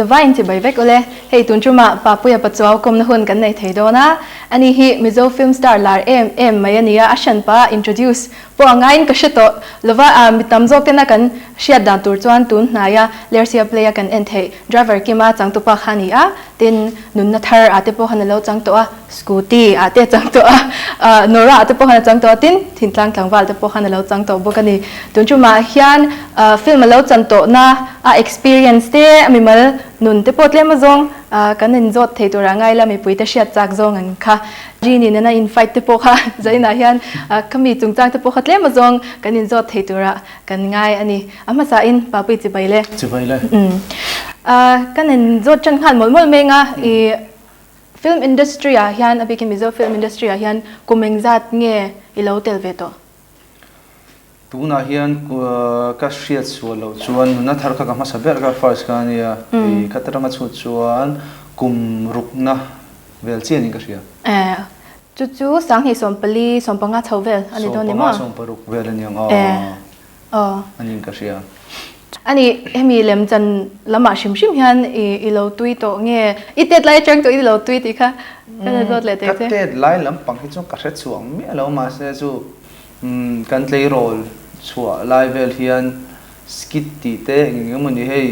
Zavai in chibai vek ule. Hei tun tumah Papuia Pachuau kawmna hun kan nei thei dawn a. Ani hi Mizo film star lar em em mai a nia, a hranpa introduce pawh a ngaiin ka hre tawh lova, a mi tam zawk tena kan hriat dan tur chuan tun hnaia Lersia play a kan en theih driver Kima changtupa kha a ni a, tin nunna thar ah te pawh khan a lo chang tawh a. Scooty ah te a chang tawh a, Nora ah te pawh khan a chang tawh a, tin Thintlang tlangval te pawh khan a lo chang tawh bawk a ni. Tun tumah hian film a lo chan tawhna a experience te, a mimal nun te pawh tlem azawng kan inzawt thei turah ngai la mipui te hriat chak zawng ang kha. Genie nena in fight te pawh kha zainah hian khami chungchang te pawh kha tlem azawng kan inzawt thei turah kan ngai a ni. A hmasa in Papui chibai le. Chibai le. Kan inzawt tan nghal mawlh mawlh meng a, i Film industry ah hian a bikin Mizo film industry ah hian kum engzat nge i lo tel ve tawh? Tunah hian ka hriat sual loh chuan nuna thar kha ka hmasa ber ka first kha ania i ka taranga chhut chuan kum rukna vel chian in ka hria. Eh chu chu sanghnih 14 15 chho vel a ni dawn ni maw? 15 16 vel a ni ang aw. Aw. A niin ka hria. Ani, hemi lemchan lamah hrim hrim hian i lo tui tawh nge? I tet lai atang tawh i lo tui tih kha ka la zawt leh teh che. Ka tet lai lampang hi chu ka hre chhuang miah lo mahse chu kan tleirawl chhuah lai vel hian skit tih te eng eng emawni hei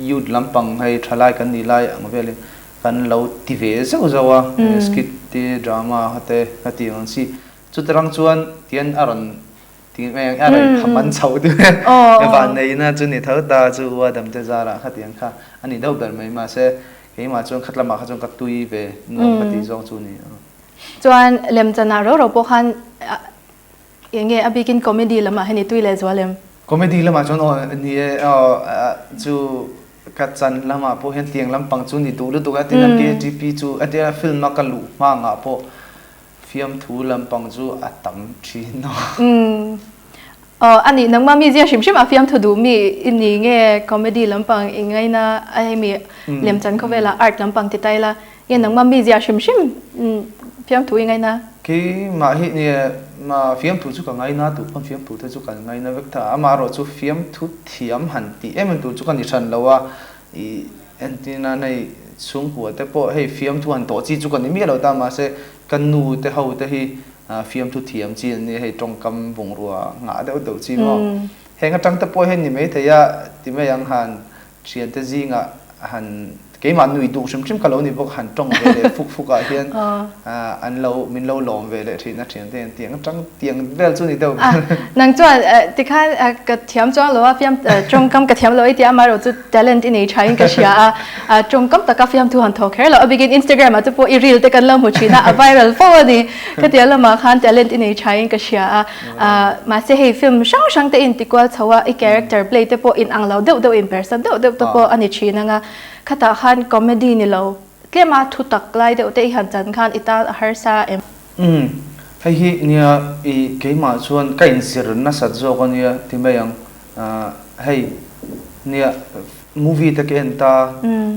youth lampang hei thalai kan nih lai ang velin kan lo ti ve zauh zauh a, skit te drama te ka tih ang chi. Chutarang chuan tian a rawn Ti mai ang a rawn tham an chhoh deuh e. Vanneihna chu ni tho ta chu u Adam te zarah kha tiang kha a ni deuh ber mai mahse keimah chuan khat lamah kha chuan ka tui ve nuam ka tih zawng chu ni. Chuan lemchanah rau rau pawh khan eng nge a bikin comedy lamah hian i tui leh zual em? Comedy lamah chuan aw ni e aw chu ka chan lamah pawh hian tiang lampang chu ni duh lutuk a tin a KTP chu a tia film a ka luh hma ngah pawh Fiamthu lampang chu a tam thin a. Umm. Aw a nih nangmah mi zia hrim hrim a fiamthu duh mi i ni nge comedy lampang i ngaina a hemi lemchan khawvela art lampang ti ta ila nge nangmah mi zia hrim hrim fiamthu i ngaina? Keimah hi nia fiamthu chu ka ngaina duh pawn fiamthu te chu kan ngaina vek ta a, amaherawh chu fiamthu thiam han tih em em tur chu ka ni hran lo a, I entirna hei chhungkua te pawh hei fiamthu han tawh chi chu ka ni miah lo ta mahse ka nu te ho te hi fiamthu thiam chi an ni hei tawngkam bungrua ngah deuh deuh chi maw heng atang te pawh hian ni maithei a ti mai ang han thiante zingah han keimah nui duh hrim hrim ka lo ni bawk han tawng ve leh fuk fuk ah hian an lo min lo lawm ve leh thin a thiante hian tiang atang tiang vel chu ni deuh ber. Nang chuan tikhan ka thiam chuang lo a fiam tawngkam ka thiam lo i tia amaherawh chu talent i nei tha in ka hria a tawngkam taka fiamthu han thawk kher lo a bikin Instagram ah te pawh i reel te kan lo hmu thin a a viral fo a ni khatia lamah khan talent i nei tha in ka hria a mahse hei film hrang hrang te in tikual chho a i character play te pawh in ang lo deuh deuh in persan deuh deuh te pawh a ni thin ang a khatah khan comedy ni lo tlema thu tak lai deuh te i han chan khan i tan a harsa em? Umm, hei hi nia i keimah chuan ka inzir nasat zawk a nia ti mai ang. Hei nia movie te ka en ta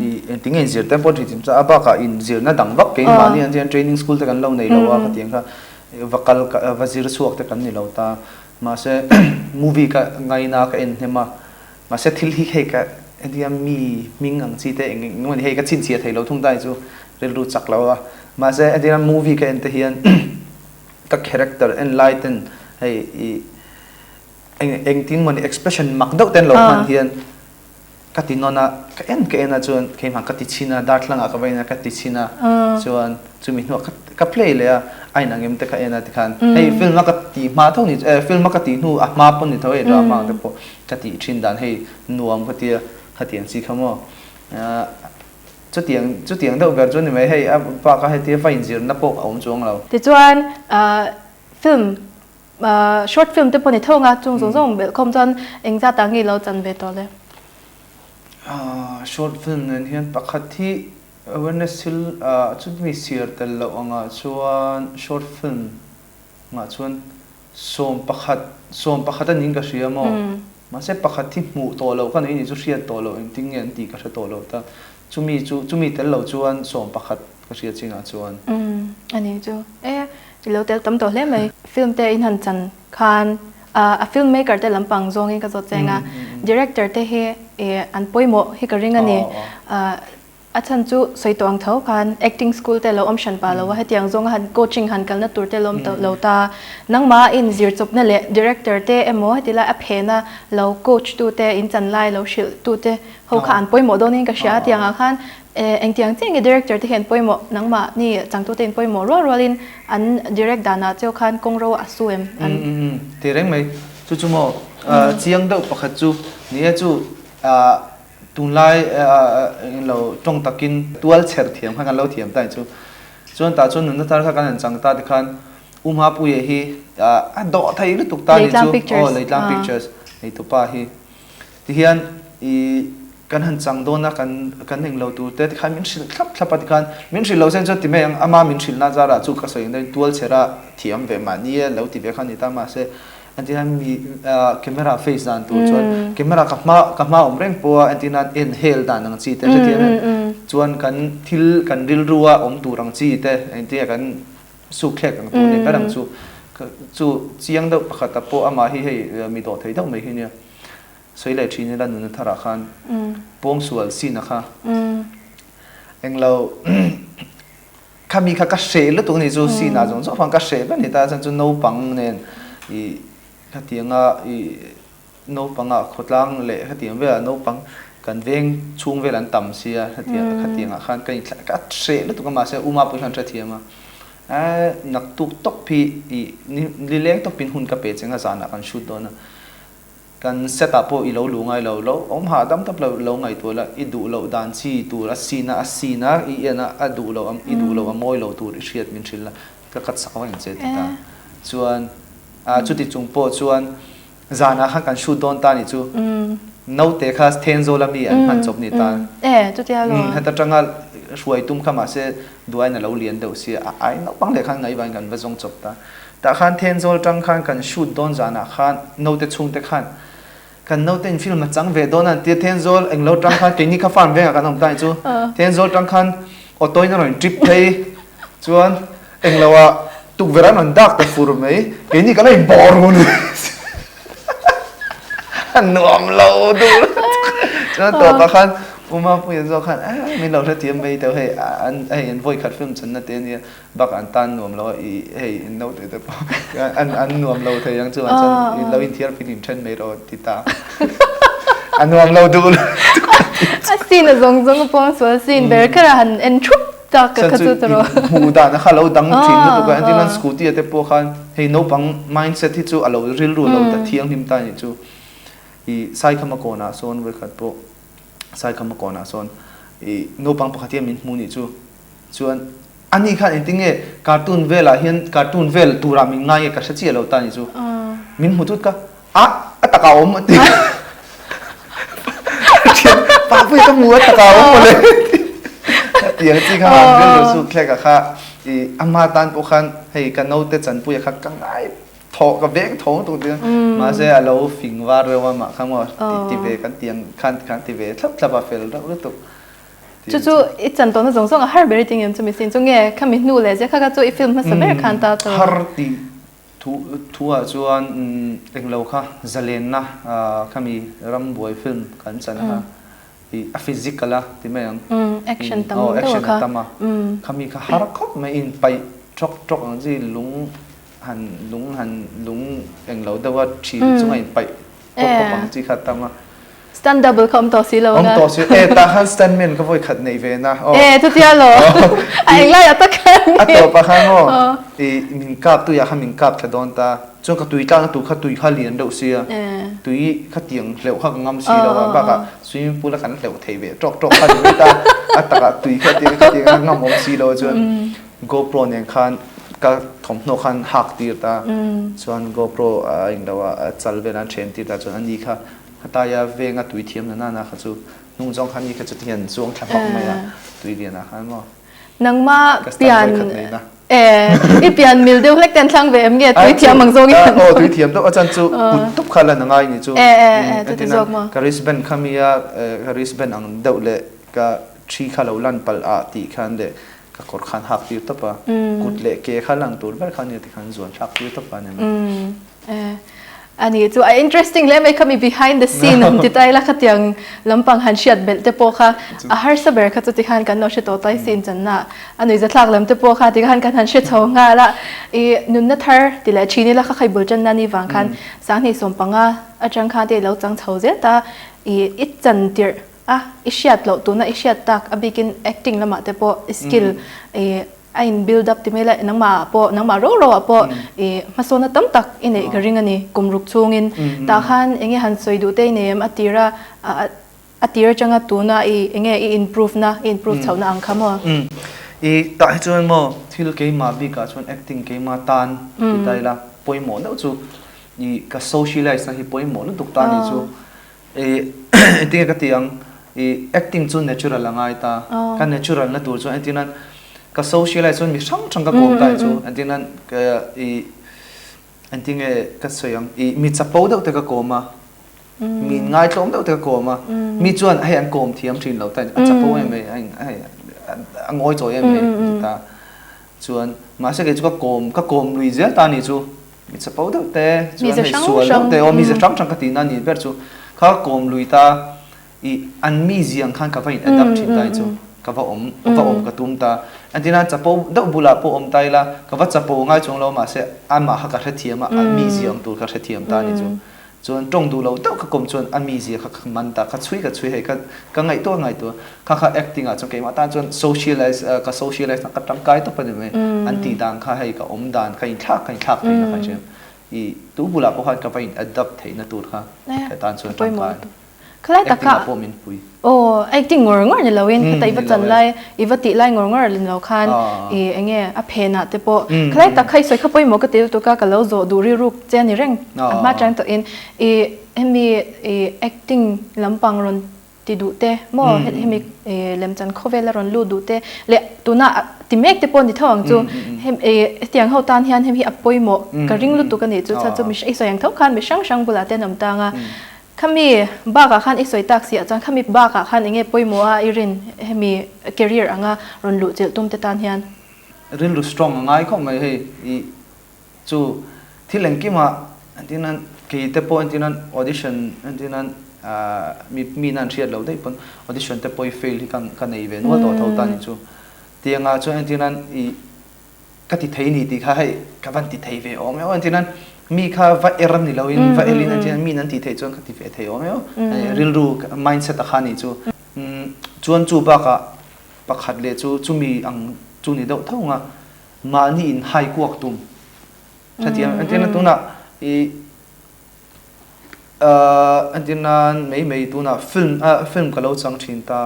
i engtin nge inzir te pawh tih a bakah inzirna dang vak keimahni an hian training school te kan lo nei lo a khatiang kha va kal va zir chhuak te kan ni lo ta. Mahse movie ka ngaina ka en hnem a Mahse thil hi hei ka hetiang mi hming ang chi te eng eng emaw hei ka chhinchhiah thei lo thung ta hi chu rilru chak lo a. Mahse hetiang movie ka en te hian ka character en lai ten hei i eng engtin emaw ni expression mak deuh ten lo hman hian ka ti nawn a, ka en ka en a chuan keimah ka ti chhin a, darthlangah ka va in a ka ti chhin a chuan chumi hnuah ka ka play leh a, a inang em te ka en a tikhan hei film a ka tih hma tho ni film a ka tih hnu a hma pawn ni tho hei drama ang te pawh Ka tih thin dan hei nuam ka tia khatiang chi kha maw. Chutiang chutiang deuh ber chu ni mai hei a bak a hetia va inzirna pawh a awm chuang lo. Tichuan film short film te pawh ni tho anga chung zawng zawng belh khawm chuan engzat ah nge lo chan ve tawh le? Short film nen hian pakhat hi awareness thil chutimi siar tel loh angah chuan short film ngah chuan 11, 11 a niin ka hria maw? Mahse pakhat hi hmuh tawh loh ka nei ni chu hriat tawh loh engtin nge an tih ka hre tawh lo ta. Chumi chu, chumi tel lo chuan 11 ka hria chinah chuan. Umm, a ni chu. E, i lo tel tam tawh hle mai. Film te in han chan khan a film maker te lampang zawngin ka zawt cheng a, director te hi. an pawimawh hi ka ring a ni. A chhan chu sawi tawh ang tho khan acting school te lo awm hran pah lo a, hetiang zawnga han coaching han kalna tur te lo awm tawh lo ta. Nangmah in zir chawpna leh director te emaw heti lai a phena lo coach tu te, in chan lai lo hrilh tu te ho kha an pawimawh dawnin ka hria. Tiangah khan engtiang chiah nge director te hi an pawimawh, nangmah ni changtu te in pawimawh rual rualin an direct danah cheu khan kawngro a su em an. Umm ti reng mai. Chu chu maw chiang deuh pakhat chu ni e chu Tunlai englo tawng takin tual chher thiam khan kan lo thiam ta ni chu. Chuan tah chuan nunna thar kha kan han chang ta tikhan U Mapuia hi a dawh thei lutuk ta ni chu. Aw Leitlang Pictures neitupa hi. Tihian i kan han chang dawn a kan kan englo tur te tikhan min hrilh thlap thlap a tikhan min hrilh lo sen chuan ti mai ang ama min hrilhna zarah chu ka sawi ang deuhin tual chhera thiam ve mahni e lo ti ve kha ni ta mahse Entir nan mi camera face dan tur chuan camera ka hma ka hma awm reng pawh a entir nan en hel dan ang chi te hrethiam em chuan kan thil kan rilru a awm tur ang chi te engtin kan suk thlek ang tur ni ber ang chu chu chiang deuh pakhat a pawh amah hi hei mi dawh thei deuh mai hi nia sawi leh thin ila nuna tharah khan pawngsual scene a kha englo Khami kha ka hreh lutuk a ni chu scene ah zawng zawng khan ka hreh ber a ni ta chuan chu naupang nen ih khatianga ih naupangah khawtlang leh khatiang velah naupang kan veng chhung vel an tam sia khatiang khatiangah khan ka inthlah ka hreh lutuk a mahse u Mapuii khan hrethiam a eh naktuk tawp hi ih nileng tawpin hun ka pe che ang a zanah kan shoot dawn a. Kan set ah pawh i lo luh ngai lo, lo awm hahdam tawp lo, lo ngaihtuah la, i duh loh dan chi tur a sin a, a sin a, i en a, a duh loh a, i duh loh a mawi lo tur i hriat min hrilh la, ka cut sak vak ang che ti ta. Chuan chuti chung pawh chuan zanah khan kan shoot dawn ta nih chu, naute kha Thenzawl a mi an hman chawp ni ta. Heta tanga hruai tum kha mahse duain a lo lian deuh sia, a ai naupang leh khan ngaihvain kan va zawng chawp ta. Tah khan Thenzawl tang khan kan shoot dawn zanah khan naute chhungte khan kan naute in film a chang ve dawn a an tia Thenzawl englo tang khan keini kha farm vengah kan awm ta ni chu Thenzawl tang khan auto in a rawn trip phei chuan englo ah tukverh an rawn dak ta fur mai keini kan lo in bawr run a nuam lo duh chuan tawpah khan U Mapuia zawk khan eh min lo hrethiam mai teuh hei an hei an vawikhat film channa te ania Bak an tan nuam lo a i hei in no te te pawh an an nuam lo thei ang chu an chuan in lo inthiar fihlim then mai rawh ti ta a nuam lo duh lo a scene a zawng zawng a pawng sual scene ber kher a han en thup tak ka kha chu tawh hmuh dan a kha lo dang thin lutuk a entir nan scooty a te pawh khan hei naupang mindset hi chu a lo rilru lo ta thianghlim ta nih chu i Saikhama kawnah sawn vawikhat pawh Saikhama kawnah sawn i naupang pakhat hian min hmu nih chu Chuan ani khan engtin nge cartoon velah hian cartoon vel turah min ngai nge ka hre chiah lo ta ni chu. Min hmu tut ka a a takah a awm a ti. Thian Papui ka hmu a takah a awm mawle. Tiang chi kha han rilru suk thlek a kha i ama tan pawh khan hei ka naute chanpuia kha ka ngai thaw ka veng thawng tuk tia mahse a lo fing var reuh a mah kha maw ti ve kan tiang khan khan ti ve thlap thlap a fel reuh lutuk. Chu chu i chan tawhna zawng zawng a har ber i ti ngem chu mihring chu nge khami hnu leh zia kha kha chu i film hmasa ber khan ta chu. Har tih thu thu ah chuan englo kha zalenna khami rambuai film kan chan kha i a physical a ti mai ang. Action tam deuh a kha. Action a tam a khami kha har khawp mai in paih tawk tawk ang chi lung han lung han lung englo deuh a thil chunga in paih tawk tawk ang chi kha a tam a. Stunt double kha awm tawh si lo Awm tawh si e tah khan stunt man ka vawi khat neih ve na aw. E chutia lo a englai ah tak khan A tawp ah khan maw i min kap tui ah khan min kap thla dawn ta chuan ka tui tlakna tur kha tui kha lian deuh sia tui kha tiang hleuh kha ka ngam si lo a bakah swimming pool a kan hleuh thei ve tawk tawk kha ni mai ta a takah tui kha tiang kha tiang kha ngam awm si lo a chuan GoPro nen khan ka thawmhnaw khan hak tir ta chuan GoPro a englo a chal vel an then tir ta chuan ani kha Hataia venga tui thiam na nana kha chu hnung zawng khan ni kha chuti hian chuang thla hmak mai a tui lian ah khan maw. Nangma pian e i pian mil deuh hlek ten thlang ve em nge tui thiam ang zawng in. Aw tui thiam deuh a chan chu kut tup kha la na ngai ni chu. E e e chuti zawk maw. Ka wristband kha mi a ka wristband ang deuh leh ka thi kha lo lan palh ah tih khan leh ka kawr khan hak tir tawp a kut leh ke kha lang tur ber kha nia tikhan zuan thlak tir tawp a ni mai. E. A ni chu a interesting hle mai kha mi behind the scene han ti ta ila khatiang lampang han hriat belh te pawh kha a harsa ber kha chu tikhan kan lo hre tawh tai scene channa a nuihzathlak lam te pawh kha tikhan kan han hre chho nghal a. I nunna thar ti leh thin ila kha khaibul channa ni vang khan 2015 atang khan te i lo chang chho zel ta i i chan tirh a i hriat loh tuna i hriat tak a bikin acting lamah te pawh i skill i a in build up ti mai la nangmah ah pawh nangmah ro ro ah pawh i hmasawnna tam tak i neih ka ring a ni kum ruk chungin tah khan enge han sawi duh te i nei em a tira a tir atanga tuna i enge i improve na i improve chhoh na ang kha maw? I tah hi chuan maw thil keimah bikah chuan acting keimah tan ti ta ila pawimawh deuh chu i ka socialize na hi pawimawh lutuk ta ni chu I engtinge ka ti ang, i acting chu natural a ngai ta, ka natural na tur chuan entir nan ka socialize chuan mi hrang hrang ka kawm ta chu entir nan i engtinge ka sawi ang, i mi chapo deuh te ka kawm a, mi ngaitlawm deuh te ka kawm a, mi chuan hei an kawm thiam thin lo ta a chapo em mai hei a ngawi chawi em mai an ti ta, chuan mahse kei chu ka kawm ka kawm lui zel ta a ni chu. Mi chapo deuh te chuan hei sual deuh te aw mize hrang hrang ka tihna a nih ber chu kha ka kawm lui ta i an mizia ang khan ka va in adapt thin ta chu ka va awm ka va awm ka tum ta entirna chapo deuh bulah pawh awm ta ila ka va chapo ngai chuang lo mahse amah kha ka hrethiam a a mizia ang tur ka hrethiam ta a ni chu. Chuan tawng duh lo deuh ka kawm chuan a mizia kha ka man ta, ka chhui ka chhui hei ka ka ngaihtuah ngaihtuah kha kha acting ah chuan keimah tan chuan socialize ka socialize na ka tangkai tawp a ni mai, an tih dan kha hei ka awm dan ka inthlak ka inthlak theihna kha hriam i tu bulah pawh khan ka va in adapt theihna tur kha ka tan chuan tangkai. Khalai taka Acting ah pawh min pui. Aw, acting ngawr ngawr ni loin khata i va chan lai, i va tih lai ngawr ngawr ni lo khan i enge a phen ah te pawh khalai tak kha i sawi kha pawimawh ka ti lutuk a, ka lo zawh duh rilruk che a ni reng a hma chang tawhin i hemi i acting lampang rawn ti duh te maw hemi i lemchan khawvela rawn lut duh te leh tuna ti mek te pawh ni tho ang chu hetiang ho tan hian hemi hi a pawimawh ka ring lutuk a nih chu chhan chu i sawi ang tho khan mi hrang hrang bulah te an awm tang a. Khami bakah khan i sawi tak siah chuan khami bakah khan enge pawimawh a i rin hemi career anga rawn luh chilh tum te tan hian? Rilru strong a ngai khawp mai hei i chu thil engkimah entir nan kei te pawh entir nan audition entir nan mi mi nan hriat loh daih pawn audition te pawh i fail hi ka nei ve nual tawh tho ta ni chu tiangah chuan entir nan i ka ti thei ni tih kha hei ka van ti thei ve awm emaw entir nan mi kha va er ni lo in va el in entir nan mi an tih theih chuan ka ti ve thei awm emaw rilru mindset a kha nih chu chuan chu bakah pakhat leh chu chumi ang chu ni deuh tho nga mahni in hai kuak tum hetiang entir nan tunah i entir nan mai mai tunah film film ka lo chang thin ta.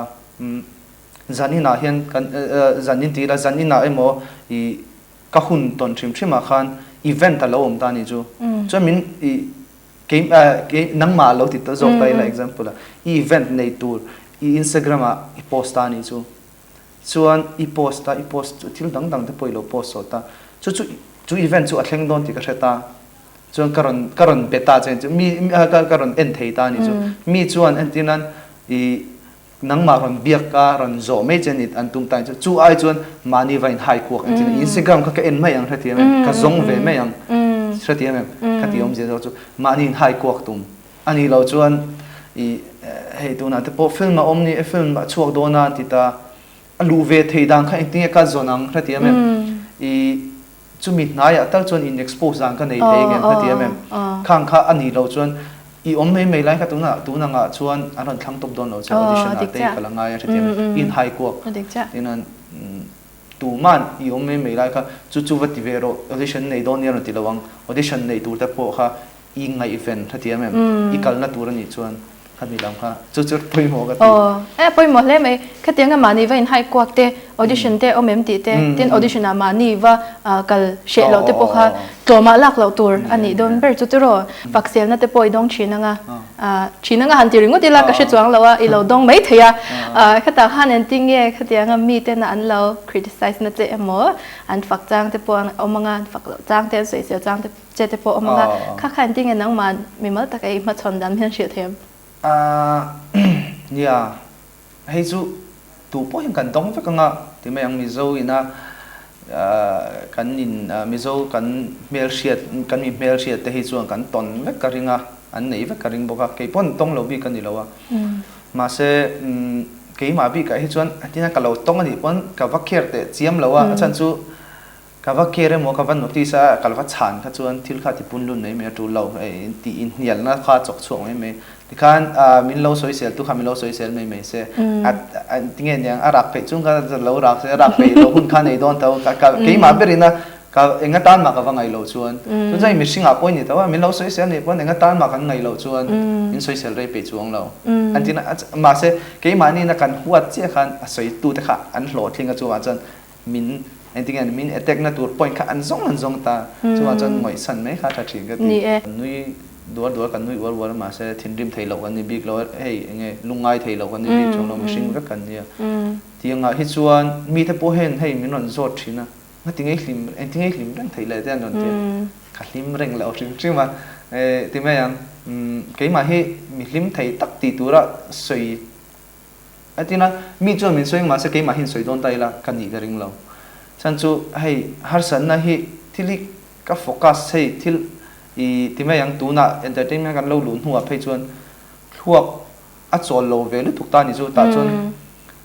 Zan inah hian kan zan in ti ila zan inah emaw i ka hun tawn hrim hrim ah khan event a lo awm ta a ni chu. Chuan min i kei kei nangmah a lo ti ta zawk ta ila example ah i event nei tur i instagram ah i post ta a ni chu. Chuan i post a i post chu thil dang dang te pawh i lo post sawt a. Chu chu chu event chu a thleng dawn tih ka hre ta. Chuan ka rawn ka rawn be ta che chu mi ka rawn en thei ta a ni chu. Mi chuan entir nan i Nangmah rawn biak a rawn zawh mai che ni an tum ta chu chu ai chuan mahni va in hai kuak ang chin Instagram kha ka en mai ang hrethiam em ka zawng ve mai ang hrethiam em ka ti awmzia zawk chu mahni in hai kuak tum a nih loh chuan i hei tunah te pawh film a awm ni e film a chhuak dawn a an ti ta a luh ve thei dan kha engtinge ka zawn ang hrethiam em i Chumi hnaiah tal chuan in expose dan ka nei thei ngem ka ti em em. Khang kha a nih loh chuan i awm mai mai lai kha tunah tun angah chuan an rawn thlang tawp dawn lo che audition ah te ka la ngai a hrethiam em. In hai kuak tinan tuman i awm mai mai lai kha chu chu va ti ve rawh audition nei dawn nia rawn ti lo ang audition nei tur te pawh kha I ngaihven hrethiam em? I kalna tur a nih chuan khami lam kha chu chu pawimawh ka ti. Aw, e pawimawh hle mai. Khatianga mahni va inhai kuak te, audition te awm em tih te, tin audition ah mahni va kal hreh loh te pawh kha tlawmah lak loh tur a nih dawn ber chu tiraw. Fakselna te pawh i dawng thin anga, thin anga han ti ringawt ila ka hre chuang lo a, i lo dawng mai thei a. Khatah khan engtin nge khatianga miten an lo criticize na che emaw, an fak chang te pawh an awm anga, an fak loh chang te, an sawisel chang te. Che te pawh awm ang a, kha kha engtin nge nangmah mimal taka i hmachhawn dan hian hrilh thei em? Nia, hei chu tu pawh hian kan dawng vek ang a, ti mai ang Mizo ina. Kan in Mizo kan hmelhriat kan mi hmelhriat te hi chuan kan tawn vek ka ring a, an nei vek ka ring bawk a, kei pawn tawng lo bik ka ni lo a. Mahse keimah bikah hi chuan tina ka lo tawng a nih pawn ka va care teh chiam lo a, a chhan chu ka va care emaw ka va notice a ka lo va chhan kha chuan thil kha ti punlun mai mai a tul lo tih inhnialna kha chawk chhuak mai mai. Tikhan min lo sawisel tu kha min lo sawisel mai mai se. A tinge niang a rak peih chung kha lo rak se, a rak peih loh hun kha nei dawn tho. Keimah berin a ka eng atan mah ka va ngaih loh chuan. Chu chuan mihring ah pawh i ni tho a, min lo sawisel nih pawn eng atan mah kan ngaih loh chuan min sawisel rei peih chuang lo. An ti na mahse keimahni na kan huat chiah khan a sawitu te kha an hlawhtling a chuvang chuan min engtin nge min attack na tur point kha an zawng an zawng ta chuvang chuan ngawihsan mai kha tha thin ka ti. Kan nui duar duar kan nui uar uar a mahse thinrim thei loh kan ni bik lo a hei enge lungngai thei loh kan ni bik chuang lo mihring vek kan nia. Tiangah hi chuan mite pawh hian hei min rawn zawt thin a ngati ngei hlim engtin ngei hlim reng theih leh te an rawn ti a ka hlim reng loh hrim hrim a ti mai ang keimah hi mi hlim thei tak tih tura sawi A tin a, mi chuan min sawi mahse keimah hian sawi dawn ta ila ka nih ka ring lo. Chhan chu hei harsatna hi thil hi ka focus hei thil i ti mai ang tunah entertainment kan lo luh hnuah phei chuan thluak a chawl lo ve lutuk ta ni chu tah chuan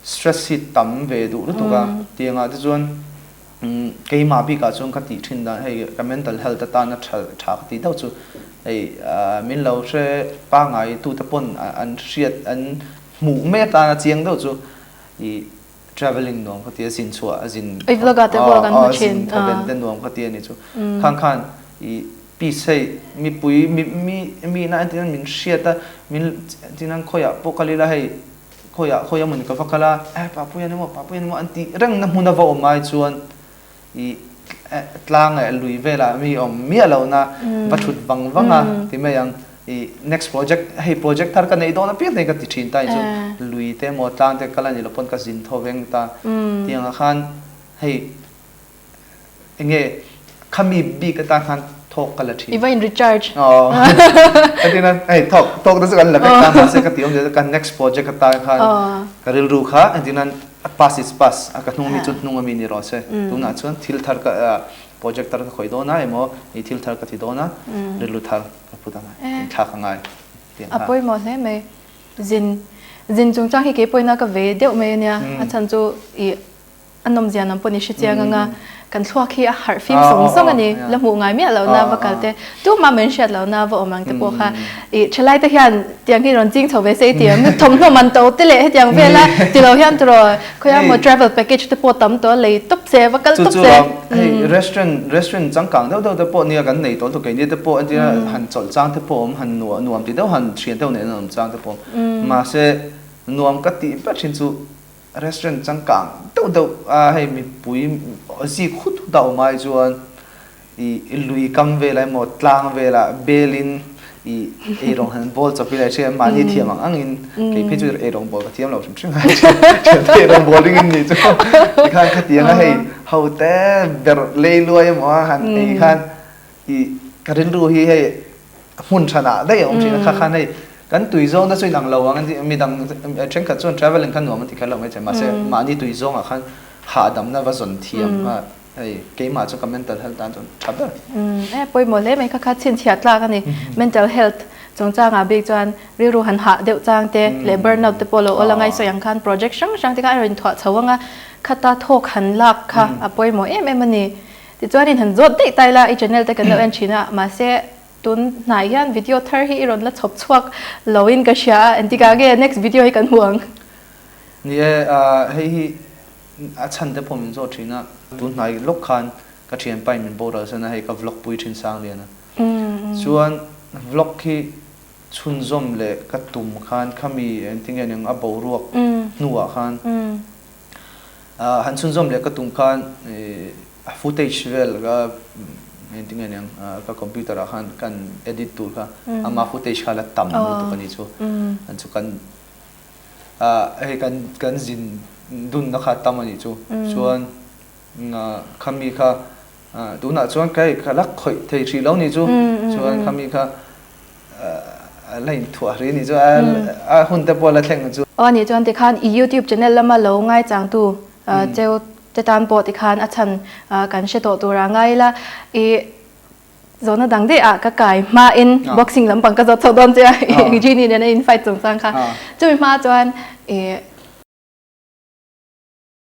stress hi tam ve duh lutuk a tiangah te chuan keimah bikah chuan ka tih thin dan hei ka mental health atana tha tha ka tih deuh chu hei min lo hre pangngai tute pawn an hriat an hmuh mai atana chiang deuh chu i travelling nuam ka ti a zin chhuah a zin I vlog ah te pawh kan hmu thin zin thawven te nuam ka ti a ni chu khang khan i peace hei mipui mi mi mi na entir nan min hriat a min entir nan khawiah pawh kal ila hei khawiah khawi amawni ka va kal a eh Papuia ni maw Papuia ni maw an tih reng na hmun a va awm ai chuan i tlang leh lui velah mi awm miah lohna va thut vang vang a ti mai ang. I next project hei project thar ka neih dawn apiang te ka ti thin ta hi chu lui te emaw tlang te kal a ni lo pawn ka zin tho veng ta tiang ah khan hei enge khami bik atan khan thawk ka la thin. I va in recharge. Aw ka ti nan hei thawk thawk te chu kan la vek ta mahse ka ti awm zel ka next project atan khan ka rilru kha engtin nan past is past a ka hnung ami chu hnung ami ni rawh se tunah chuan thil thar ka project thar ka khawih dawn a emaw i thil thar ka ti dawn a rilru thar ka put anga inthlak a ngai tih ang kha. A pawimawh hle mai. Zin zin chungchang hi keipawhin a ka ve deuh mai ania a chhan chu i A nawmzia lam pawh ni hre chiang anga kan thluak hi a harh fim sawng sawng a ni. La hmuh ngai miah lohna va kal te, tumah min hriat lohna va awm ang te pawh kha i thalai te hian tiang hi rawn ching chho ve se i ti ang. Thawmhnaw man to te leh hetiang vela ti lo hian tiraw khawiah maw travel package te pawh tam tawh lei tawp se va kal tawp se. Hei restaurant restaurant changkang deuh deuh te pawh nia kan nei tawh lutuk keini te pawh entir han chawlh chang te pawh awm han nuam ti deuh han thian deuh nen an awm chang te pawh awm. Mahse nuam ka tih ber thin chu Restaurant changkang deuh deuh a hei mipui zik hut hut a awm ai chuan i lui kam velah emaw tlang velah belin i eirawng han bawl chawp ila hria mahni thiam ang angin kei phei chu eirawng bawl ka thiam lo hrim hrim a thiante eirawng bawl ringin ni chu tikhan khatiang a hei ho te ber lei luai emaw a han ei khan I ka rilru hi hei hmun hranah daih a awm thin a, kha khan hei kan tui zawng te chu inang lo ang mi dang thenkhat chuan travelling kha nuam an ti kher lo mai che mahse mahni tui zawngah khan hahdamna va zawn thiam kha hei keimah chu ka mental health tan chuan tha ber. E pawimawh hle mai kha kha chhinchhiah tlak a ni mental health chungchangah bik chuan rilru han hah deuh chang te leh burnout te pawh lo awl angai sawi ang khan project hrang hrang te kha a rawn thuah chho ang a khata thawk han lak kha a pawimawh em em a ni. Tichuanin han zawt daih ta ila i channel te kan lo en thin a, mahse tun hnai hian video thar hi i rawn la chhawp chhuak lo in ka hria a, engtikah nge next video hi kan hmu ang? Ni e, hei hi a chhan te pawh min zawt thin a, tun hnai lawk khan ka thianpa in min boral san a, hei ka vlog pui thin sang lian a, chuan vlog hi chhunzawm leh ka tum khan khami engtinge eng a boruak hnuah khan Han chhunzawm leh ka tum khan a footage vel ka engtin nge niang ka computer ah khan kan edit tur kha ama footage kha la tam lutuk a ni chu an chu kan hei kan kan zin dunna kha tam a ni chu chuan khami kha tunah chuan ka hei ka la khawih thei hrih lo ni chu chuan khami kha la inthuah ri ni chu a hun te pawh la thleng chu. Aw anih chuan tikhan i youtube channel lama lo ngaichangtu cheu te tan pawh tikhan a chhan kan hre tawh tur a ngai ila. I zawhna dang daih ah ka kai hmain boxing lampang ka zawt chho dawn che a, Genie nen a in fight chungchang kha. Chumi hma chuan i.